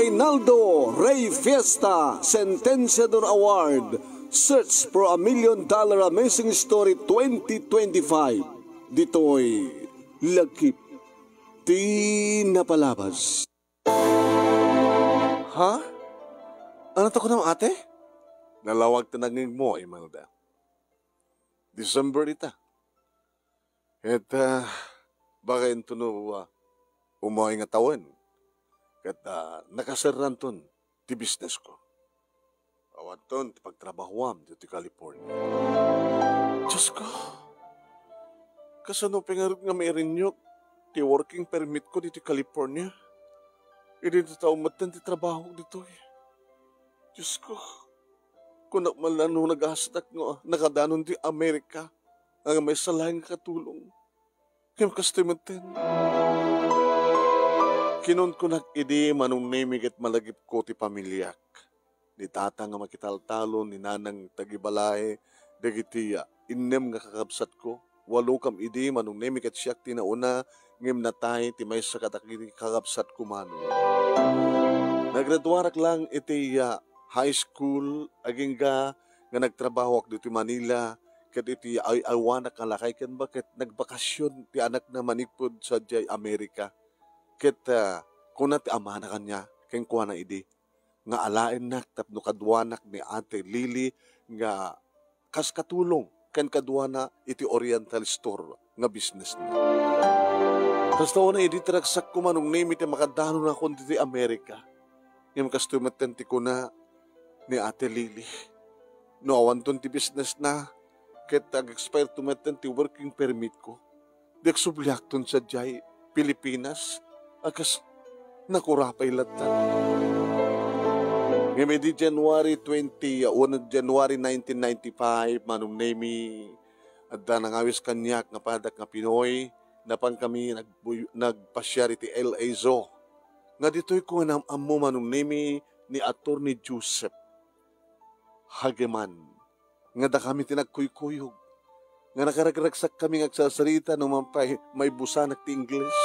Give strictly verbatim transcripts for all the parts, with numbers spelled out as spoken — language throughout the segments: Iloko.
Reynaldo Rey Fiesta Sentenciador Award, Search for a Million Dollar Amazing Story twenty twenty-five. Ditoy Lagip ti Napalabas. Ha? Ano to kunam, ate? Nalawag ti nangngegmo, Imelda. December ita. Ket, ah, baka intono, ah, umay nga tawen. Ket, ah, nakaserranton ti businessko. Awanton ti pagtrabahoam ditoy California. Diosko, kasano pay ngarud nga mairinyok ti working permitko ditoy California? Idi ti tao metten ti trabahok ditoy. Diosko, kunak man la no nagasatak nga nakadanon ti Amerika nga maysa laeng nga katulong. Ngem kastoy metten. Kinunkunak idi Manong Nemi ket malagipko ti pamiliak. Ni tata nga makitaltalon, ni nanang tagibalae, dagiti, ah, innem nga kakabsatko. Walokam idi Manong Nemi ket siak ti nauna, ngem natay ti maysa kadagiti kakabsatko, Manong. Nagraduarak lang iti, ah, high school, agingga nga nagtrabahoak ditoy Manila, ket iti ay-aywanak nga lakay ken baket, nagbakasyon ti anakna manipud sadiay Amerika. Ket, ah, kuna ti amana kaniak, kenkuana idi, nga alaennak tapno kaduanak ni Ate Lily nga kas katulong ken kaduana iti Oriental Store nga businessna. Kasta una idi ti ragsakko, Manong Nemi, ti makadanonakon ditoy Amerika. Ngem kastoy metten ti kuna ni Ate Lily. No awanton ti businessna, ket ag-expire to metten ti working permitko, di agsubliakton sadiay Pilipinas, a kas nakurapay latta. Ngem idi January twenty, ah, wenno January nineteen ninety-five, Manong Nemi, adda nangawis kaniak nga padak nga Pinoy, napan kami nagbuy-, nagpasiar iti L A Zoo. Nga ditoy ko nga nam-ammo, Manong Nemi, ni Attorney Joseph Hageman, nga dakami ti nagkuykuyog, nga nakaragragsak kami nga agsarsarita no man pay maibusanak ti Ingles.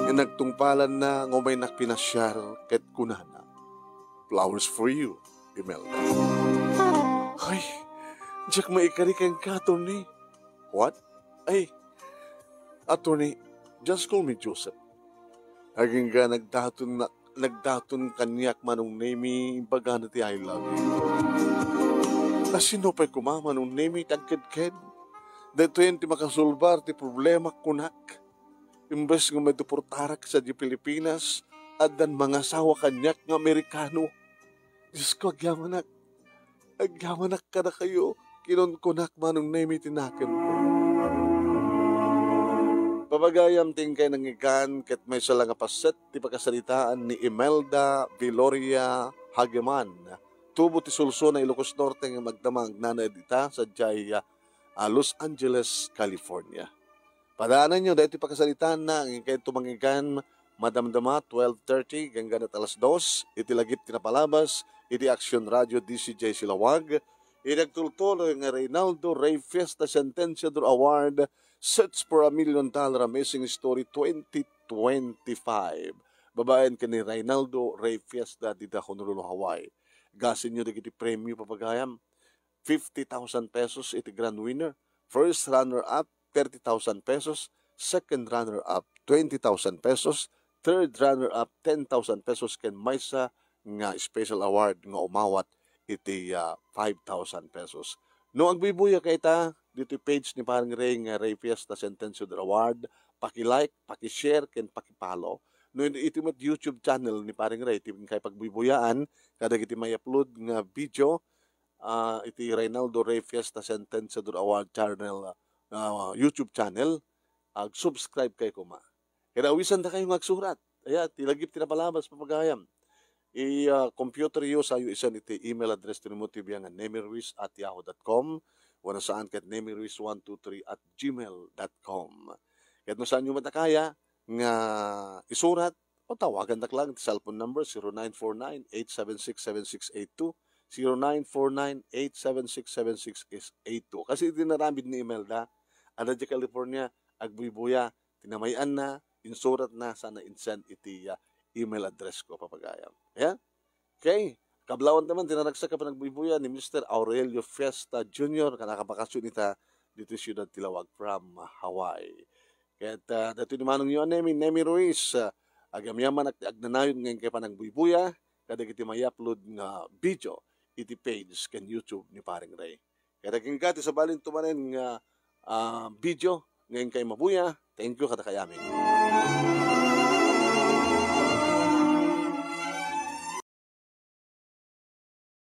Nga nagtungpalanna nga umaynak pinasiar ket kunana, "Flowers for you, Imelda." Ay, diak maikari kenka, Attorney. What? Ay, Attorney, just call me Joseph. Agingga nagdaton na, nagdaton kaniak, Manong Nemi, imbagana ti "I love you." Asino pay koma, Manong Nemi, ti agkedked? Daytoyen ti makasolbar ti problema, kunak. Imbes nga madeportarak sadiay Pilipinas, addan mangasawa kaniak nga Amerikano. Diosko, agyamanak. Agyamanak kadakayo, kinunkunak, Manong Nemi, ti nakemko. Papagayam ti inkay nangngegan ket maysa la nga paset ti pakasaritaan ni Imelda Viloria Hageman, tubo ti Solsona, Ilocos Norte, nga agdama nga agnanaed ita sadiay, ah, Los Angeles, California. Padaananyo daytoy pakasaritaanna nga inkay tumanggigan madamdama twelve thirty hanggang alas dos iti lagip ti napalabas iti Action Radio D C J Silawag, iti agtultol nga Reynaldo Rey Fiesta Sentenciador Award, Search for a Million Dollar Amazing Story twenty twenty-five. Babaen ken ni Reynaldo Rey Fiesta dida Honolulu, Hawaii. Gasinyo dagiti premio, papagayam. Fifty thousand pesos iti grand winner. First runner-up, thirty thousand pesos. Second runner-up, twenty thousand pesos. Third runner-up, ten thousand pesos. Ken maysa nga special award nga umawat iti, ah, five thousand pesos. No agbuybuya ka ita, ditoy page ni Parang Ray nga Ray Fiesta Sentenciador Award, paki-like, paki-share, ken paki-follow. No iti met YouTube channel ni Parang Ray, ti inkay pagbuybuyaan, kadagiti may upload nga video, ah, iti Reynaldo Rey Fiesta Sentenciador Award channel, ah, YouTube channel, ag-subscribe kay koma. Ket awisan dakayo nga agsurat. Aya, ti lagip ti napalabas, papagayam. I, ah, computer yo, sayo isan iti email address ti Nemo T V nga nemiruiz at yahoo dot com, wenno saan ket nemiruiz one two three at gmail dot com. Ket no saan yo met a kaya nga isurat, o tawagandak lang ti cellphone number, zero nine four nine, eight seven six, seven six eight two, zero nine four nine, eight seven six, seven six eight two. Kasi iti naramid ni Imelda, adda di California, agbuybuya, tinamayanna, insuratna, sana insend iti, ah, email address ko, papagayam. Ayan. Okay. Kablawan ta man ti naragsak a panagbuybuya ni Mister Aurelio Fiesta Junior, nga nakabakasyon ita ditoy siyudad ti Laoag from Hawaii. Ket, ah, datoy ni manongyo a Nemi, Nemi Ruiz, ah, agyamanak ti agnanayon nga inkay panagbuybuya kadagiti mai-upload nga video iti page ken YouTube ni Paring Ray. Ket agingga ti sabali manen nga, ah, video nga inkay mabuya. Thank you kadakayo amin.